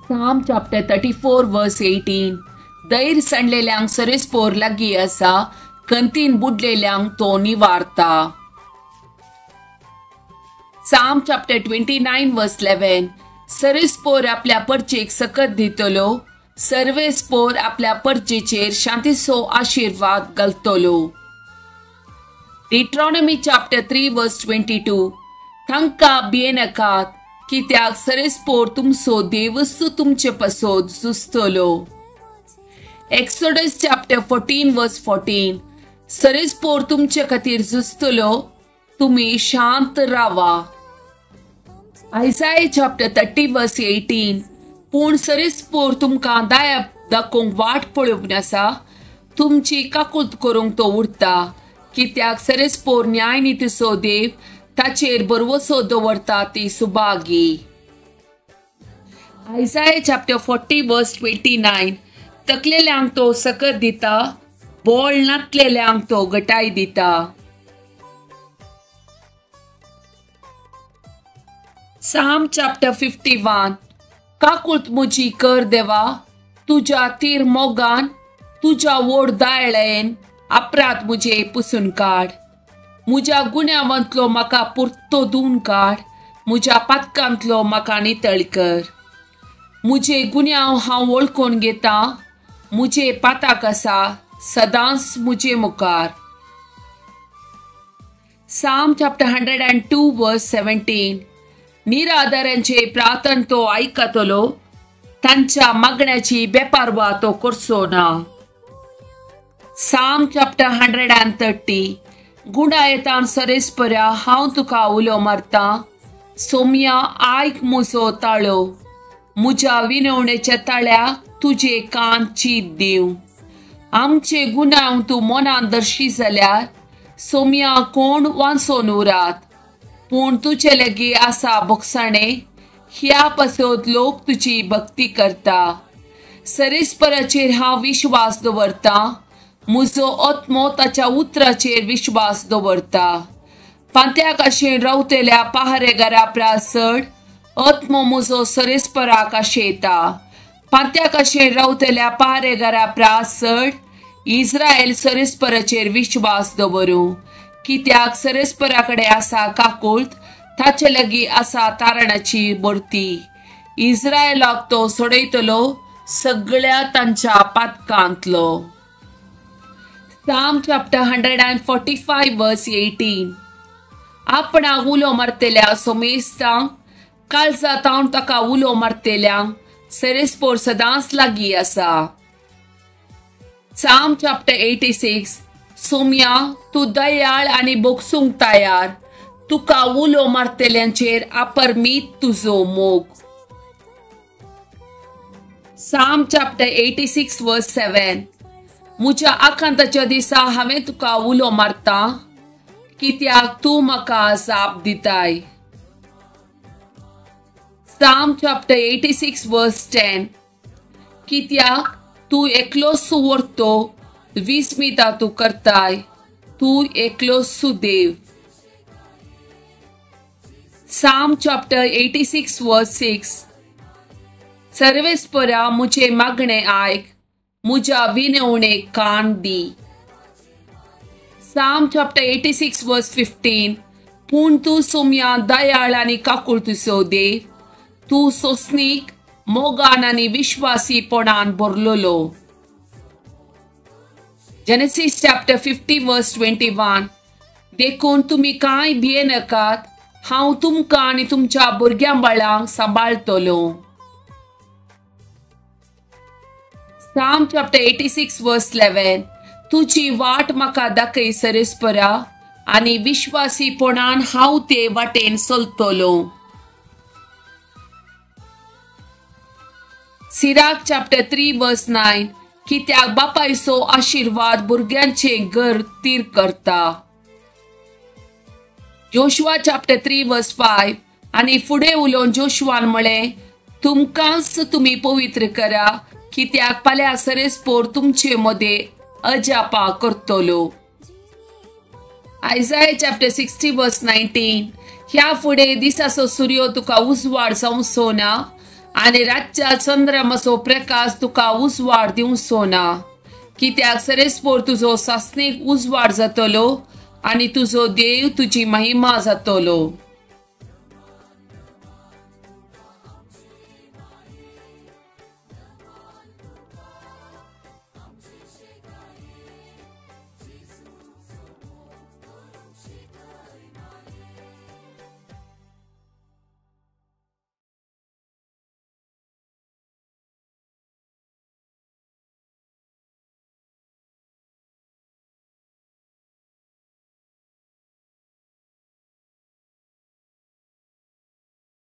Psalm chapter 34 verse 18. धैर्य सांडलेल्यांक सरेस्पोर लागीं आसा, खंतीन बुडलेल्यांक तो निवारता. Psalm chapter 29 verse 11. सरेस्पोर आपल्या परचेक सकत दितलो, सर्वेस्पोर आपल्या परचेचेर शांतीचो आशिर्वाद घालतलो. Deuteronomy chapter 3 verse 22. तांकां भियेनाकात, कित्याक सरेस्पोर तुमचो देवूच तुमचे पासत झुजतलो. Exodus chapter 14 verse 14. सरेस्पोर तुमचे खातीर झुजतलो, तुमी शांत रावा. Isaiah chapter 30 verse 18. पूण सरेस्पोर तुमकां दया दाखोवंक वाट पळोवंक आसा, तुमची काकूत करूंक तो उरता, कित्याक सरेस्पोर न्यायनितीचो देव, ताचेर भरवसो दवरता ती सुभागी. Isaiah chapter 40 verse 29. तकलेल्यांक तो सकत दिता, बोळ नातलेल्यांक तो गटाय दिता. Psalm chapter 51. काकूत म्हजी कर देवा, तुज्या तीर मोगान, तुज्या व्हड दयाळेन अपराध म्हजे पुसून काड. म्हज्या गुन्यांवांतलो म्हाका पुरतो धुवन काड, म्हज्या पातकांतलो म्हाका नितळ कर. म्हजे गुन्यांव हांव वळखून घेतां, म्हजे पाताक आसा सदांच म्हजे मुखार. Psalm chapter 102 verse 17. निराधारांचे प्रार्थन तो आयकतलो, तांच्या मागण्याची बेपारवा तो करचो ना. Psalm chapter 130. गुणायतान सरेस्पऱ्या हांव तुका उलो मारतां, सोम्या आयक म्हजो ताळो, म्हज्या विनवणेच्या ताळ्याक तुजे कान चीत दिवं. आमचे गुन्यांव तूं मनान दर्शी जाल्यार सोम्या कोण वांचोन उरात, पूण तुजे लागीं आसा भोगसाणें, ह्या पासत लोक तुजी भक्ती करता. सरेस्पराचेर हांव विश्वास दवरतां, म्हजो आत्मो ताच्या उतराचेर विश्वास दवरता. पांत्याक आशेन रावतल्या पहारेगारा प्रास चड आत्मो म्हजो सरेस्पराक आशेता. पांत्याक आशेन रावतल्या पहारेगारा प्रास चड इस्रायल सरेस्पराचेर विश्वास दवरूं, कित्याक सरेस्परा कडेन आसा काकूळट, ताचे लागीं आसा तारणाची भरती. इस्रायलाक तो सोडयतलो सगळ्या तांच्या पातकांतलो. Psalm chapter 145 verse 18. आपणाक उलो मारतल्या सोमेस्तांक, काळजा तावन ताका उलो मारतल्यांक सरेस्पोर सदांच लागीं आसा. Psalm chapter 86. Somya तूं दयाळ आनी भोगसूंक तयार, तुका उलो मारतल्यांचेर अपरमीत तुजो मोग. Psalm chapter 86 verse 7. म्हज्या आकांताच्या दिसा हांवें तुका उलो मारता, कित्याक तूं म्हाका जाप दिताय. Psalm chapter 86 verse 10. कित्याक तूं एकलोच व्हरतो, विस्मिता तूं करताय, तूं एकलोच देव. Psalm chapter 86 verse 6. सर्वेस्परा म्हजें मागणें आयक, म्हज्या विनवणेक कान दी. Psalm chapter 86 verse 15. पूण तूं सोम्या दयाळ आनी काकुळतीचो देव, तूं सोंसणीक, मोगान आनी विश्वासीपणान भरलेलो. Genesis chapter 50 verse 21. देखून तुमी कांय भियेनाकात, हांव तुमकां आनी तुमच्या भुरग्यां बाळांक सांबाळटलो. Psalm chapter 86 verse 11. तुजी वाट म्हाका दाखय सरेस्परा, आनी विश्वासीपणान हांव ते वाटेन चलतलो. Sirach chapter 3 verse 9. कित्याक बापायचो आशिर्वाद भुरग्यांचें घर तीर करता. Joshua chapter 3 verse 5. आनी फुडें उलोवन जोशुआन म्हळें, तुमकांच तुमी पवित्र करा, कित्याक फाल्यां सरेस्पोर तुमचे मदें अजापा करतलो. Isaiah chapter 60 verse 19. ह्या फुडें दिसाचो सुर्यो तुका उजवाड जावचो ना, आनी रातच्या चंद्रमाचो प्रकाश तुका उजवाड दिवचो ना. कित्याक सरेस्पोर तुजो सासणीक उजवाड जातलो आनी तुजो देव तुजी महिमा जातलो.